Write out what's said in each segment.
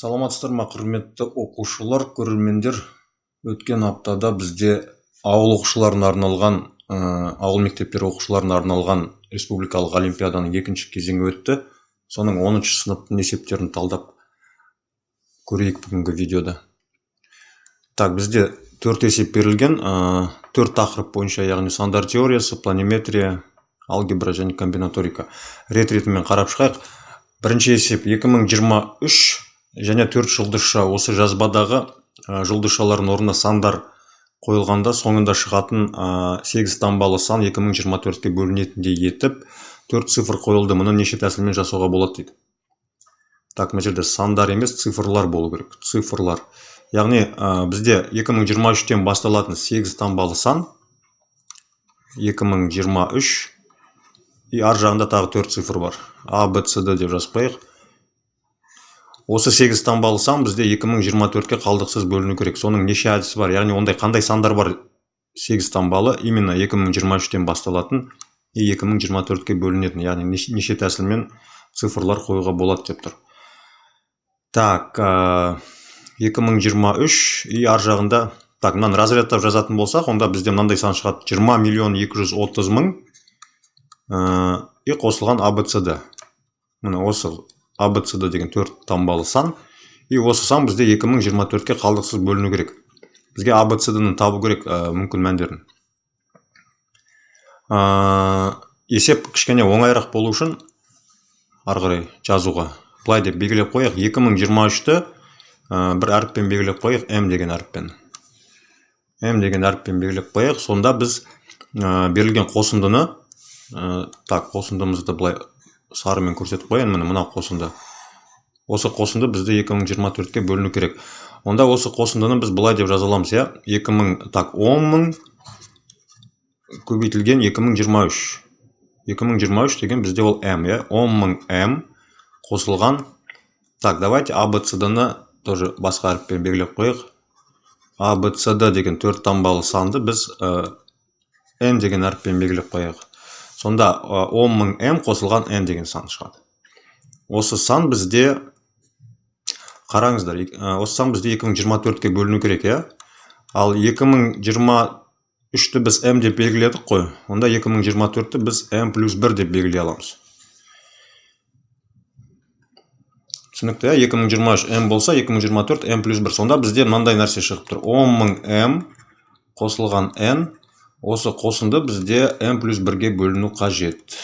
Саламатсыздар ма, құрметті оқушылар, көрермендер. Өткен аптада бізде ауыл оқушыларына арналған, ауыл мектептері оқушыларына арналған республикалық олимпиаданың екінші кезеңі өтті. Соның 10 сыныптың есептерін талдап көрейік бүгінгі видеода. Так, бізде 4 есеп берілген, 4 тақырып бойынша, яғни сандар теориясы, планиметрия, алгебра және комбинаторика. Рет-ретімен қарап шығайық. Бірінші есеп 2023 және 4 жұлдызша. Осы жазбадағы жұлдызшалардың орнына сандар қойылғанда соңында шығатын 8 таңбалы сан 2024-ке бөлінетіндей етіп 4 цифр қойылды. Мұны неше тәсілмен жасауға болады дейді. Так, мына жерде сандар емес, цифрлар болу керек. Цифрлар. Яғни бізде 2023-тен басталатын 8 таңбалы сан 2023 и ар жағында тағы 4 цифр бар. А, Б, С, Д деп жазып қояйық. Осы 8 таңбалы сан бізде 2024-ке қалдықсыз бөліну керек. Соның неше әдісі бар? Яғни ондай қандай сандар бар 8 таңбалы, именно 2023-тен басталатын и 2024-ке бөлінетін, яғни неше тәсілмен цифрлар қоюға болады деп тұр. Так, 2023 и ар жағында, так, мынаны разрядтап жазатын болсақ, онда бізде мынандай сан шығады: 20 миллион 230 мың и қосылған АБЦД. Міне, осы АБЦД деген 4 таңбалы сан. И осы сан бізде 2024-ке қалдықсыз бөліну керек. Бізге АБЦД-ны табу керек, мүмкін мәндерін. Есеп кішкене оңайырақ болу үшін ары қарай жазуға былай деп белгілеп қояйық. 2023-ті бір әріппен белгілеп қояйық, М деген әріппен. М деген әріппен белгілеп қояйық. Сонда біз берілген қосындыны, так, қосындымызды былай сарымен көрсетіп қояйын. Міне, мына қосынды. Осы қосынды бізде 2024-ке бөліну керек. Онда осы қосындыны біз былай деп жаза аламыз, иә? 2000, так, 10 мың көбейтілген 2023. 2023 деген бізде ол М, иә? 10 мың М қосылған. Так, давайте АБЦД-ны тоже басқа әріппен белгілеп қояйық. АБЦД деген төрт таңбалы санды біз Н деген әріппен белгілеп қояйық. Сонда 10 мың М қосылған Н деген сан шығады. Осы сан бізде, қараңыздар, осы сан бізде 2024-ке бөліну керек, иә? Ал 2023-ті біз М деп белгіледік қой. Онда 2024-ті біз М плюс 1 деп белгілей аламыз. Түсінікті, иә? 2023 М болса, 2024 М плюс 1. Сонда бізде мынандай нәрсе шығып тұр. 10 мың М қосылған Н. Осы қосынды бізде М плюс 1-ге бөліну қажет.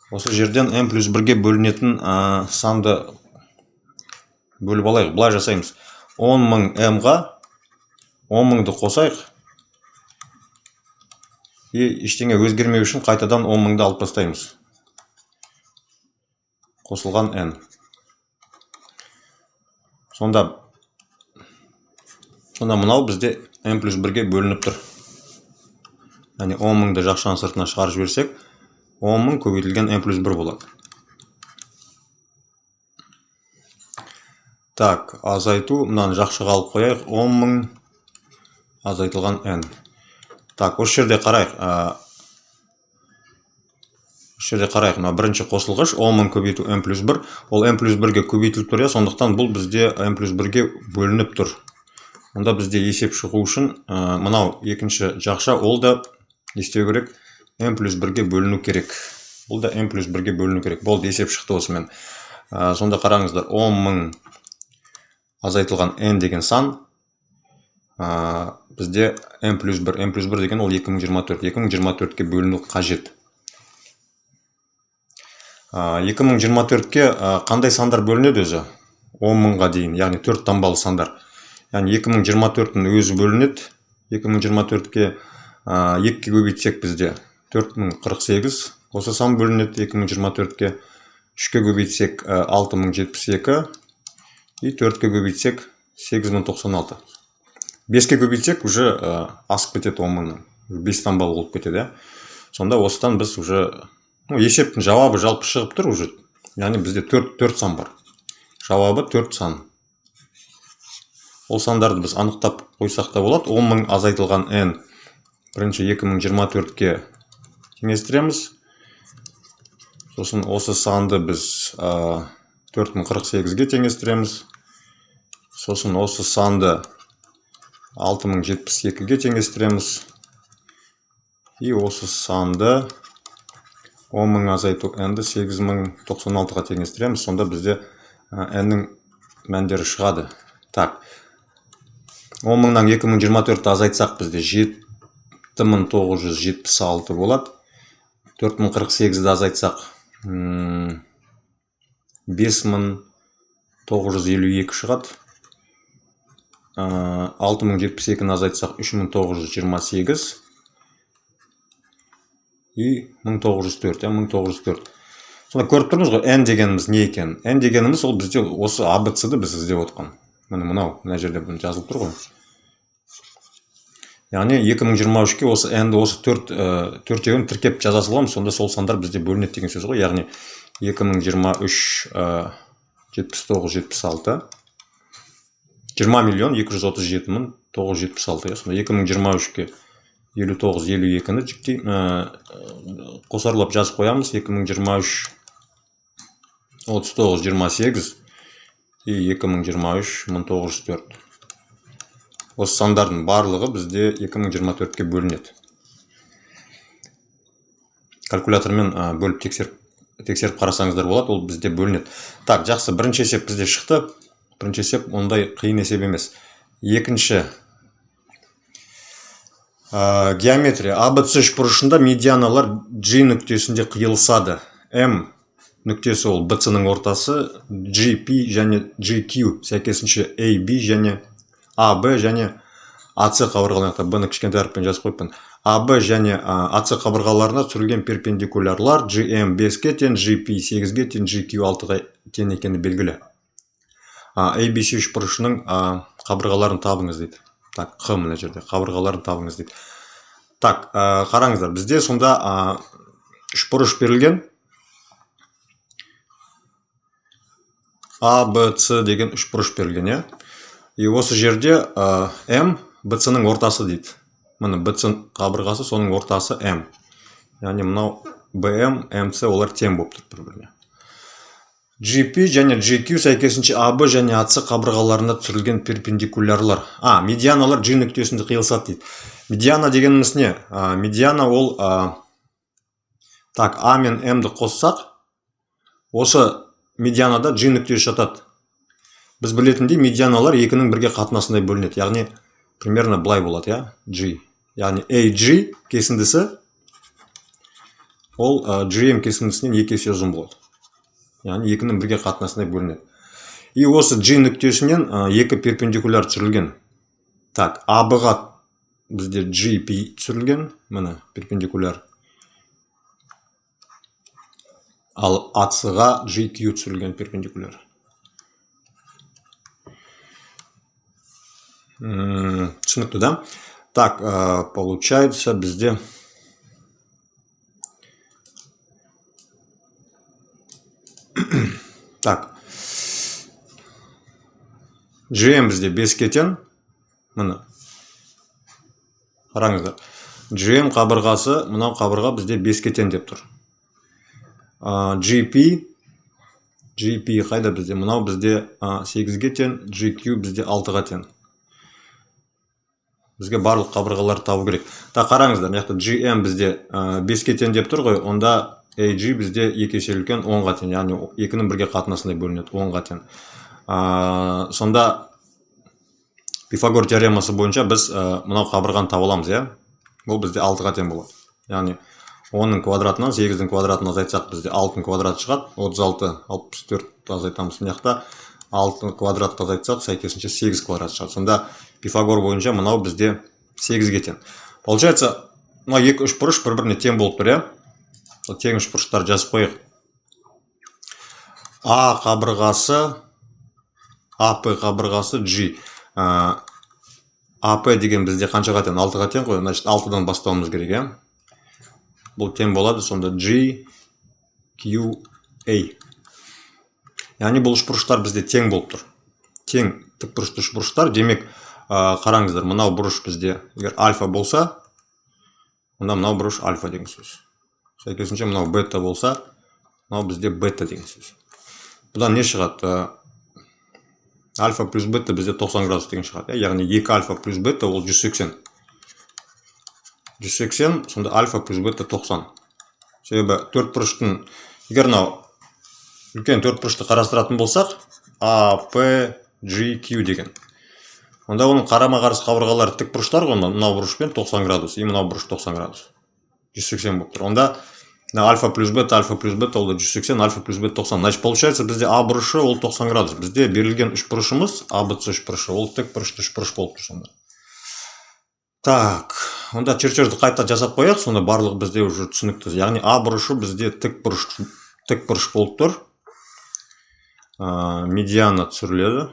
Осы жерден М плюс 1-ге бөлінетін санды бөліп алайық. Былай жасаймыз. 10 мың М-ға 10 мыңды қосайық. И ештеңе өзгермеу үшін қайтадан 10 мыңды алып тастаймыз. Қосылған Н. Сонда мынау бізде М плюс 1-ге бөлініп тұр. Яғни 10 мыңды жақшаның сыртына шығарып жіберсек, 10 мың көбейтілген М плюс 1 болады. Так, азайту, мынаны жақшаға алып қояйық. 10 мың азайтылған Н. Так, осы жерде қарайық. Осы жерде қарайық. Мына бірінші қосылғыш 10 мың көбейту М плюс 1. Ол М плюс 1-ге көбейтіліп тұр, иә, сондықтан бұл бізде М плюс 1-ге бөлініп тұр. Онда бізде есеп шығу үшін мынау екінші жақша, ол да не істеу керек? М плюс 1-ге бөліну керек. Бұл да М плюс 1-ге бөліну керек. Болды, есеп шықты осымен. Сонда қараңыздар, 10 мың азайтылған Н деген сан бізде М плюс 1. М плюс 1 деген ол 2024. 2024-ке бөліну қажет. 2024-ке қандай сандар бөлінеді өзі? 10 мыңға дейін, яғни 4 таңбалы сандар. Яғни 2024-тің өзі бөлінеді. 2024-ке 2-ге көбейтсек бізде 4048, осы сан бөлінеді 2024-ке. 3-ке көбейтсек 6072 и 4-ке көбейтсек 8096. 5-ке көбейтсек уже асып кетеді 10 мыңнан. 5 таңбалы болып кетеді, иә. Сонда осыдан біз уже, ну, есептің жауабы жалпы шығып тұр уже. Яғни бізде 4 сан бар. Жауабы 4 сан. Ол сандарды біз анықтап қойсақ та болады. 10 мың азайтылған Н бірінші 2024-ке теңестіреміз. Сосын осы санды біз 4048-ге теңестіреміз. Сосын осы санды 6072-ге теңестіреміз. И осы санды 10 000 азайту n-ді 8096-ға теңестіреміз. Сонда бізде n-нің мәндері шығады. Так, 10 000-нан 2024-ті азайтсақ, бізде 7976 болады. 4048-ді азайтсақ, 5952 шығады. 6072-ні азайтсақ, 3928 и 1904, иә, 1904. Сонда көріп тұрмыз ғой, n дегеніміз не екенін. N дегеніміз ол бізде осы ABC-ді біз іздеп отқан. Міне, мынау, мына жерде бұны жазылып тұр ғой. Яғни 2023-ке осы n-ді, осы төртеуін тіркеп жаза саламыз, сонда сол сандар бізде бөлінеді деген сөз ғой. Яғни 2023, 79, 76, 20 миллион 237 мың 976, иә. Сонда 2023-ке 59, 52-ні жіктей, қосарлап жазып қоямыз. 2023, 39, 28 и 2023, 1904. Осы сандардың барлығы бізде 2024-ке бөлінеді. Калькулятормен бөліп тексеріп қарасаңыздар болады, ол бізде бөлінеді. Так, жақсы, бірінші есеп бізде шықты. Бірінші есеп ондай қиын есеп емес. Екінші, геометрия. ABC үшбұрышында медианалар G нүктесінде қиылысады. M нүктесі ол BC-ның ортасы, GP және GQ сәйкесінше AB және AB және AC қабырғаларына, B-ны кішкентай әріппен жазып қойыппын. AB және AC қабырғаларына түсірілген перпендикулярлар GM 5-ке тең, GP 8-ге тең, GQ 6-ға тең екені белгілі. ABC үшбұрышының қабырғаларын табыңыз дейді. Так, Қ мына жерде қабырғаларын табыңыз дейді. Так, қараңыздар, бізде сонда үшбұрыш берілген. А, Б, С деген үшбұрыш берілген, иә. И осы жерде М Б С-ның ортасы дейді. Міне, Б С қабырғасы, соның ортасы М. Яғни мынау БМ, МС олар тең болып тұр бір-біріне. GP және GQ сәйкесінше АБ және АС қабырғаларына түсірілген перпендикулярлар. Медианалар G нүктесінде қиылысады дейді. Медиана дегеніміз не? Медиана ол, так, А мен М-ді қоссақ, осы медианада G нүктесі жатады. Біз білетіндей, медианалар екінің бірге қатынасындай бөлінеді. Яғни примерно былай болады, иә? G. Яғни AG кесіндісі ол GM кесіндісінен екі есе ұзын болады. Яғни екінің бірге қатынасындай бөлінеді. И осы G нүктесінен екі перпендикуляр түсірілген. Так, АБ-ға бізде GP түсірілген, міне перпендикуляр. Ал АС-ға GQ түсірілген перпендикуляр. Түсінікті, да? Так, получается бізде так, GM бізде 5-ке тең. Міне, қараңыздар. GM қабырғасы, мынау қабырға бізде 5-ке тең деп тұр. GP қайда бізде? Мынау бізде 8-ге тең, GQ бізде 6-ға тең. Бізге барлық қабырғаларды табу керек. Так, қараңыздар, мына жақта GM бізде 5-ке тең деп тұр ғой, онда AG бізде екі есе үлкен 10-ға тең, яғни екінің бірге қатынасындай бөлінеді, 10-ға тең. Сонда Пифагор теоремасы бойынша біз мынау қабырғаны таба аламыз, иә? Бұл бізде 6-ға тең болады. Яғни 10-ның квадратынан 8-дің квадратын азайтсақ, бізде 6-ның квадраты шығады. 36, 64 азайтамыз. Мына жақта 6 квадратты азайтсақ, сәйкесінше 8 квадрат шығады. Сонда Пифагор бойынша мынау бізде 8-ге тең. Получается, мына екі үшбұрыш бір-біріне тең болып тұр, иә? Сол тең үшбұрыштарды жазып қояйық. А қабырғасы, АП қабырғасы G. АП деген бізде қаншаға тең? 6-ға тең ғой. Значит, 6-дан бастауымыз керек, иә? Бұл тең болады сонда G, Q, A. Яғни бұл үшбұрыштар бізде тең болып тұр. Тең тікбұрышты үшбұрыштар. Демек, қараңыздар, мынау бұрыш бізде егер альфа болса, онда мынау бұрыш альфа деген сөз. Сәйкесінше мынау бета болса, мынау бізде бета деген сөз. Бұдан не шығады? Альфа плюс бета бізде 90 градус деген шығады, иә? Яғни 2 альфа плюс бета ол 180. 180, сонда альфа плюс бета 90. Себебі төрт бұрыштың, егер мынау үлкен төрт бұрышты қарастыратын болсақ, А, П, G, Q деген. Онда оның қарама-қарсы қабырғалары тік бұрыштар ғой, мынау бұрышпен 90 градус, и мынау бұрыш 90 градус. 180 болып тұр. Онда мына альфа плюс бета, альфа плюс бета ол да 180, альфа плюс бета 90. Значит, получается, бізде А бұрышы ол 90 градус. Бізде берілген үш бұрышымыз, А, Б, С үш бұрышы, ол тік бұрышты үш бұрыш болып тұр сонда. Так, онда чертежді қайта жасап қояйық, сонда барлығы бізде уже түсінікті. Яғни А бұрышы бізде тік бұрыш болып тұр. Медиана түсіріледі.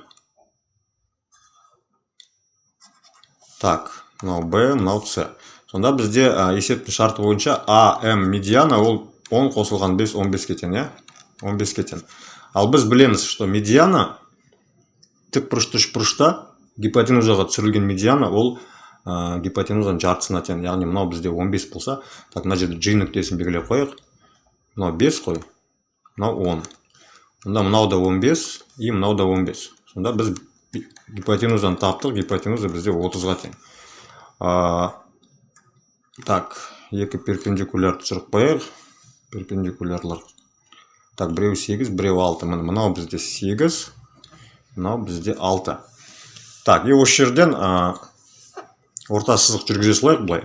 Так, мынау Б, мынау С. Сонда бізде есептің шарты бойынша А, М медиана ол 10 қосылған 5, 15-ке тең, иә? 15-ке тең. Ал біз білеміз, что медиана тік бұрышты үш бұрышта гипотенузаға түсірілген медиана ол гипотенузаның жартысына тең. Яғни мынау бізде 15 болса, так, мына жерде G нүктесін белгілеп қояйық. Мынау 5 қой, мынау 10. Онда мынау да 15 и мынау да 15. Сонда біз гипотенузаны таптық, гипотенуза бізде 30-ға тең. Так, екі перпендикуляр түсіріп қояйық. Перпендикулярлар. Так, біреу 8, біреу 6. Міне, мынау бізде 8, мынау бізде 6. Так, и осы жерден орта сызық жүргізе салайық былай.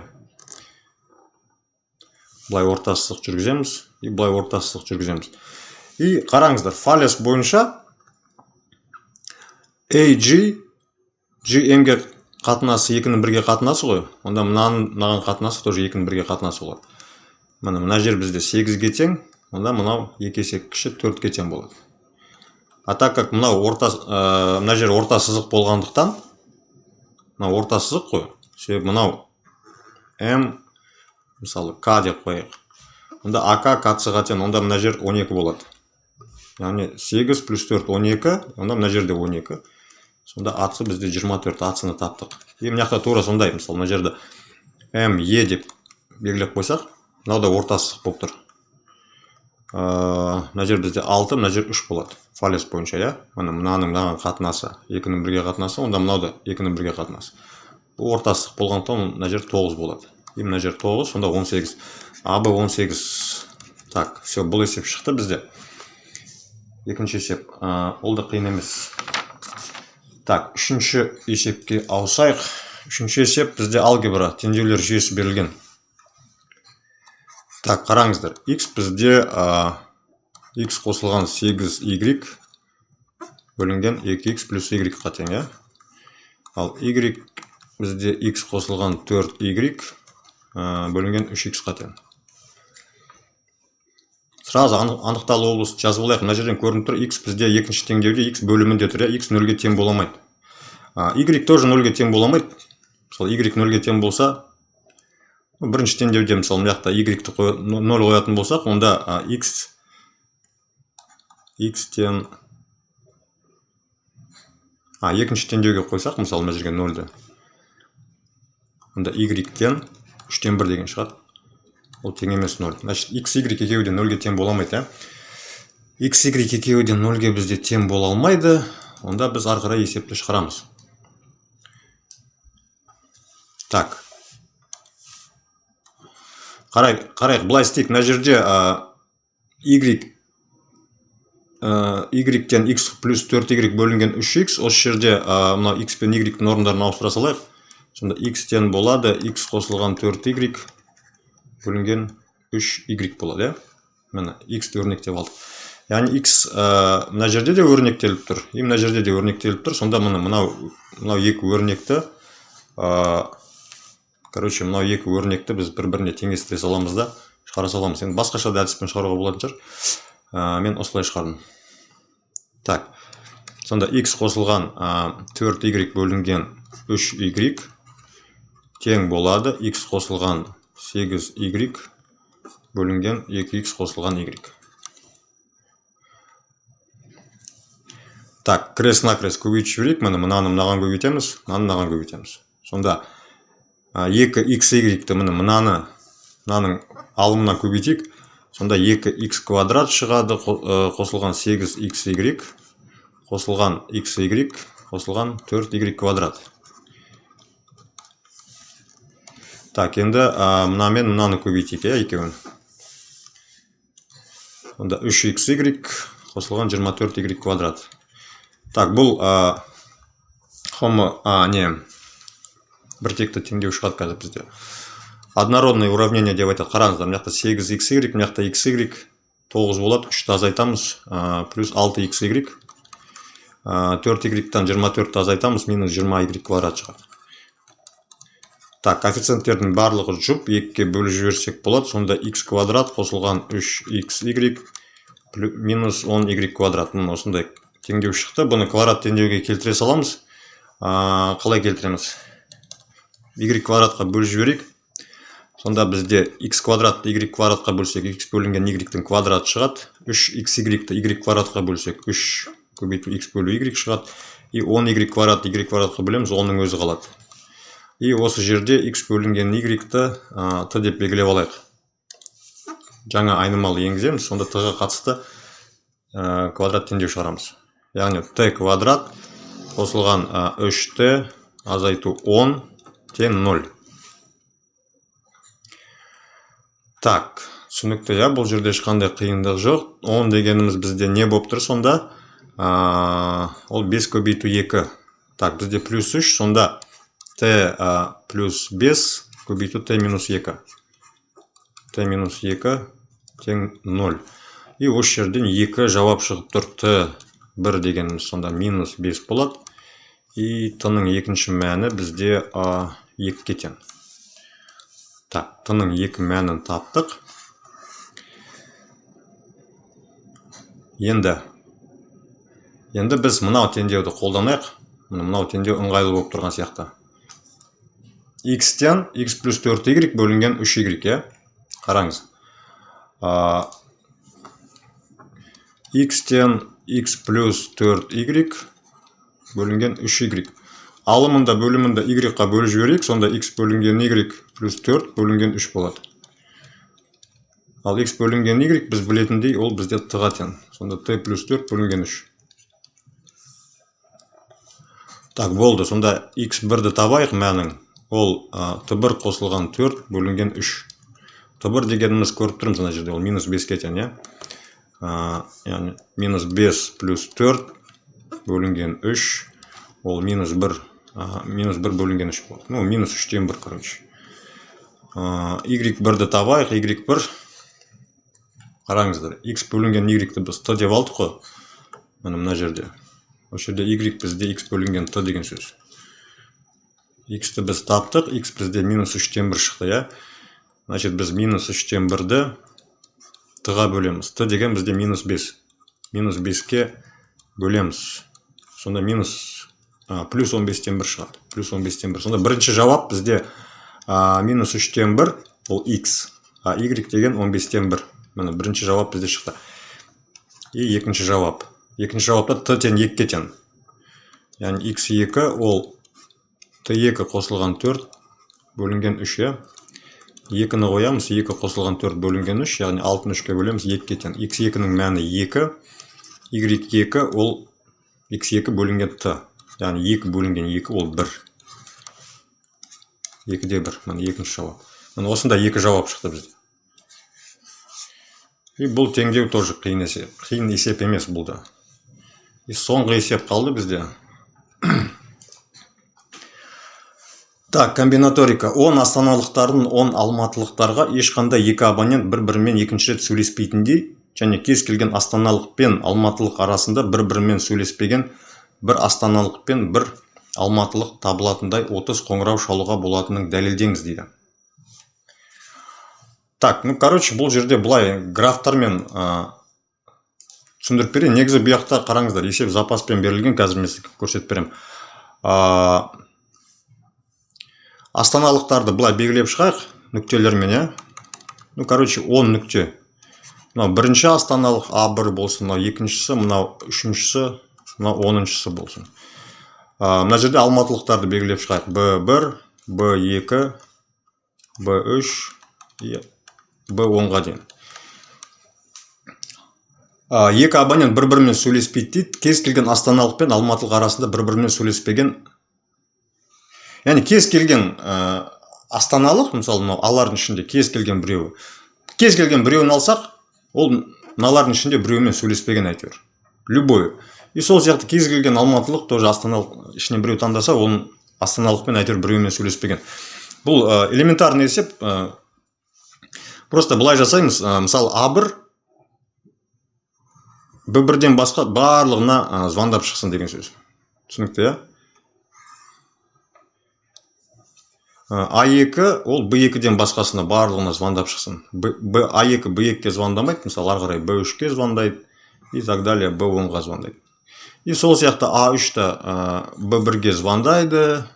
Былай орта сызық жүргіземіз и былай орта сызық жүргіземіз. И қараңыздар, Фалес бойынша AG GM-ге қатынасы екінің бірге қатынасы ғой. Онда мынаның мынаған қатынасы тоже екінің бірге қатынасы болады. Міне, мына жер бізде 8-ге тең, онда мынау 2 есе кіші 4-ке тең болады. А так как мынау орта, мына жер орта сызық болғандықтан, мынау орта сызық қой. Себебі мынау М, мысалы, К деп қояйық. Онда АК КЦ-ға тең, онда мына жер 12 болады. Яғни 8 плюс 4 12, онда мына жерде 12. Сонда АЦ бізде 24, АЦ-ны таптық. И мына жақта тура сондай, мысалы, мына жерде М, Е деп белгілеп қойсақ, мынау да орта сызық болып тұр. Мына жер бізде 6, мына жер 3 болады. Фалес бойынша, иә? Міне, мынаның мынаған қатынасы, екінің бірге қатынасы, онда мынау да екінің бірге қатынасы. Бұл орта сызық болғандықтан мына жер 9 болады. И мына жер 9, сонда 18. АБ 18. Так, все, бұл есеп шықты бізде. Екінші есеп, ол да қиын емес. Так, үшінші есепке ауысайық. Үшінші есеп бізде алгебра, теңдеулер жүйесі берілген. Так, қараңыздар, x бізде x қосылған 8y бөлінген 2x плюс y-қа тең, иә? Ал y бізде x қосылған 4y бөлінген 3x-қа тең. Сразу анықталу облысын жазып алайық. Мына жерден көрініп тұр, x бізде екінші теңдеуде x бөлімінде тұр, иә? X нөлге тең бола алмайды. Y тоже нөлге тең бола алмайды. Мысалы, y нөлге тең болса, бірінші теңдеуде, мысалы, мына жақта y-ті нөл қоятын болсақ, онда x тең, екінші теңдеуге қойсақ, мысалы, мына жерге нөлді, онда y тең үштен бір деген шығады. Ол тең емес нөл. Значит, x, y екеуі де нөлге тең бола алмайды, иә? X, y екеуі де нөлге бізде тең бола алмайды. Онда біз ары қарай есепті шығарамыз. Так. Қарайық, былай істейік. Мына жерде y-тен x плюс 4y бөлінген 3x. Осы жерде мынау x пен y-тің орындарын ауыстыра салайық. Сонда x тең болады x қосылған 4y бөлінген 3y болады, иә? Міне, x-ті өрнектеп алдық. Яғни x мына жерде де өрнектеліп тұр, и мына жерде де өрнектеліп тұр. Сонда міне, мынау екі өрнекті, короче, мынау екі өрнекті біз бір-біріне теңестіре саламыз да, шығара саламыз. Енді басқаша да әдіспен шығаруға болатын шығар. Мен осылай шығардым. Так, сонда x қосылған 4y бөлінген 3y тең болады x қосылған 8y бөлінген 2x қосылған y. Так, крест-накрест көбейтіп жіберейік. Міне, мынаны мынаған көбейтеміз, мынаны мынаған көбейтеміз. Сонда 2 x y-ті міне мынаның алымына көбейтейік. Сонда 2х квадрат шығады, қосылған 8xy, қосылған xy, қосылған 4y квадрат. Так, енді мына мен мынаны көбейтейік, иә, екеуін. Онда 3xy қосылған 24y квадрат. Так, бұл бір текті теңдеу шығады қазір бізде. Однородное уравнение деп айтады. Қараңыздар, мына жақта 8xy, мына жақта xy 9 болады, 3-ті азайтамыз, плюс 6xy, 4y-тан 24-ті азайтамыз, минус 20y квадрат шығады. Так, коэффициенттердің барлығы жұп, 2-ге бөліп жіберсек болады, сонда x квадрат қосылған 3xy минус 10y квадрат. Міне осындай теңдеу шықты. Бұны квадрат теңдеуге келтіре саламыз. Қалай келтіреміз? Y квадратқа бөліп жіберейік. Сонда бізде x квадратты y квадратқа бөлсек, x бөлінген y-тің квадраты шығады. 3xy-ті y квадратқа бөлсек, 3 көбейту x бөлу y шығады. И 10y квадратты y квадратқа бөлеміз, оның өзі қалады. И осы жерде x бөлінген y-ті t деп белгілеп алайық. Жаңа айнымалы енгіземіз, сонда t-ға қатысты квадрат теңдеу шығарамыз. Яғни t квадрат қосылған 3t азайту 10 тең 0. Так, түсінікті, иә, бұл жерде ешқандай қиындық жоқ. 10 дегеніміз бізде не болып тұр сонда? Ол 5 көбейту 2. Так, бізде плюс 3, сонда t плюс 5 көбейту t минус 2. T минус 2 тең 0. И осы жерден 2 жауап шығып тұр. T 1 дегеніміз сонда минус 5 болады. И t-ның екінші мәні бізде 2-ге тең. Так, t-ның екі мәнін таптық. Енді біз мынау теңдеуді қолданайық. Мынау теңдеу ыңғайлы болып тұрған сияқты. X-тен x плюс 4y бөлінген 3y, иә? Қараңыз. X-тен x плюс 4y бөлінген 3y. Алымында бөлімінде y-қа бөліп жіберейік, сонда x бөлінген y плюс 4 бөлінген 3 болады. Ал x бөлінген y біз білетіндей, ол бізде t-ға тең. Сонда t плюс 4 бөлінген 3. Так, болды. Сонда x1-ді табайық мәнін. Ол t1 қосылған 4 бөлінген 3. t1 дегеніміз көріп тұрмыз ана жерде, ол минус 5-ке тең, иә? Яғни минус 5 плюс 4 бөлінген 3, ол минус 1, минус 1 бөлінген 3 болады. Ну, минус 3-тен 1, короче. Y1-ді табайық, y1. Қараңыздар, x бөлінген y-ті біз t деп алдық қой. Міне мына жерде. Осы жерде y бізде x бөлінген t деген сөз. X-ті біз таптық, x бізде минус 3-тен 1 шықты, иә? Значит, біз минус 3-тен 1-ді t-ға бөлеміз. T деген бізде минус 5. Минус 5-ке бөлеміз. Сонда минус плюс 15-тен 1 шығады. Плюс 15-тен 1. Сонда бірінші жауап бізде минус 3-тен 1, ол x. А y деген 15-тен 1. Міне бірінші жауап бізде шықты. И екінші жауап. Екінші жауапта t тең 2-ге тең. Яғни x2 ол t2 қосылған 4 бөлінген 3, иә? 2-ні қоямыз, 2 қосылған 4 бөлінген 3, яғни 6-ны 3-ке бөлеміз, 2-ге тең. x2-нің мәні 2, y2 ол x2 бөлінген t. Яғни 2 бөлінген 2 ол 1. 2-де 1. Міне екінші жауап. Міне осындай екі жауап шықты бізде. И бұл теңдеу тоже қиын есеп. Қиын есеп емес бұл да. И соңғы есеп қалды бізде. Так, комбинаторика. 10 астаналықтардың 10 алматылықтарға ешқандай екі абонент бір-бірімен екінші рет сөйлеспейтіндей және кез келген астаналық пен алматылық арасында бір-бірімен сөйлеспеген бір астаналық пен бір алматылық табылатындай 30 қоңырау шалуға болатынын дәлелдеңіз дейді. Так, ну, короче, бұл жерде былай графтармен түсіндіріп берейін. Негізі бұл жақта қараңыздар, есеп запаспен берілген, қазір мен сізге көрсетіп беремін. Астаналықтарды былай белгілеп шығайық нүктелермен, иә. Ну, короче, 10 нүкте. Мынау бірінші астаналық А1 болсын, мынау екіншісі, мынау үшіншісі, мынау оныншысы болсын. Мына жерде алматылықтарды белгілеп шығайық. Б1, Б2, Б3, Б10-ға дейін. Екі абонент бір бірімен сөйлеспейді дейді. Кез келген астаналық пен алматылық арасында бір бірімен сөйлеспеген, яғни кез келген астаналық, мысалы, мынау алардың ішінде кез келген біреуі, кез келген біреуін алсақ, ол мыналардың ішінде біреуімен сөйлеспеген әйтеуір, любой. И сол сияқты кез келген алматылық тоже астаналық ішінен біреу таңдаса, оның астаналықпен әйтеуір біреумен сөйлеспеген. Бұл элементарный есеп. Просто былай жасаймыз: мысалы, А1 Б1-ден басқа барлығына звондап шықсын деген сөз. Түсінікті, иә? А2 ол Б2-ден басқасына барлығына звондап шықсын. А2 Б2-ге звондамайды, мысалы, ары қарай Б3-ке звондайды и так далее, Б10-ға звондайды. И сол сияқты А3 та Б1-ге звондайды,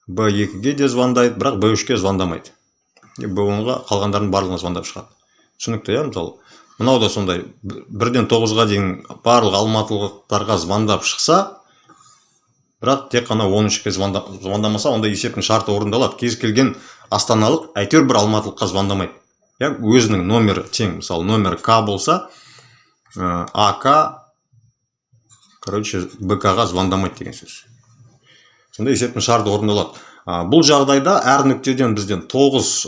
Б2-ге де звондайды, бірақ Б3-ке звондамайды. И Б10-ға, қалғандарының барлығына звондап шығады. Түсінікті, иә? Мысалы, мынау да сондай, бірден тоғызға дейін барлық алматылықтарға звондап шықса, бірақ тек қана 13-ке звондамаса, онда есептің шарты орындалады. Кез келген астаналық әйтеуір бір алматылыққа звондамайды, иә, өзінің номері тең. Мысалы, номері К болса, АК, короче, БК-ға звондамайды деген сөз. Сонда есептің шарты орындалады. Бұл жағдайда әр нүктеден бізден 9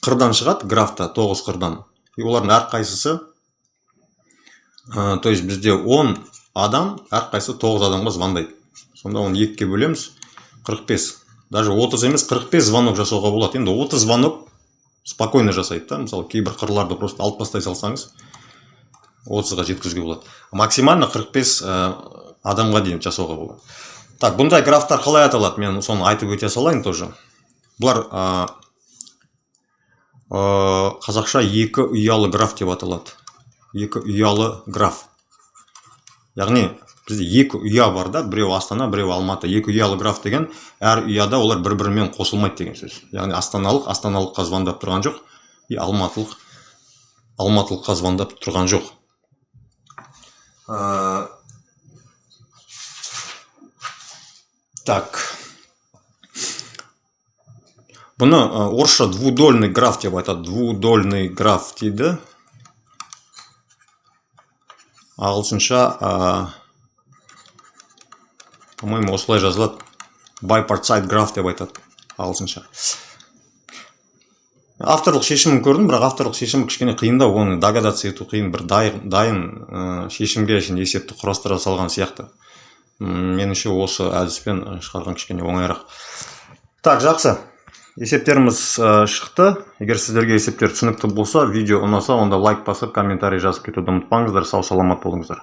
қырдан шығады графта, 9 қырдан. И олардың әрқайсысы, то есть бізде 10 адам, әрқайсысы 9 адамға звондайды. Сонда оны екіге бөлеміз, 45. Даже 30 емес, 45 звонок жасауға болады. Енді 30 звонок спокойно жасайды да. Мысалы, кейбір қырларды просто алып тастай салсаңыз, 30-ға жеткізуге болады. Максимально 45 адамға дейін жасауға болады. Так, бұндай графтар қалай аталады? Мен соны айтып өте салайын тоже. Бұлар қазақша екі ұялы граф деп аталады. Екі ұялы граф. Яғни бізде екі ұя бар да, біреу Астана, біреу Алматы. Екі ұялы граф деген әр ұяда олар бір бірімен қосылмайды деген сөз. Яғни астаналық астаналыққа звондап тұрған жоқ и алматылық алматылыққа звондап тұрған жоқ. Так. Бұны орысша двудольный граф деп айтады. Двудольный граф дейді. Ағылшынша, по-моему, осылай жазылады. Bipartite graph деп айтады ағылшынша. Авторлық шешімін көрдім, бірақ авторлық шешімі кішкене қиындау, оны догадаться ету қиын, бір дайын шешімге әшейін есепті құрастыра салған сияқты. Меніңше, осы әдіспен шығарған кішкене оңайырақ. Так, жақсы. Есептеріміз шықты. Егер сіздерге есептер түсінікті болса, видео ұнаса, онда лайк басып, комментарий жазып кетуді ұмытпаңыздар. Сау саламат болыңыздар.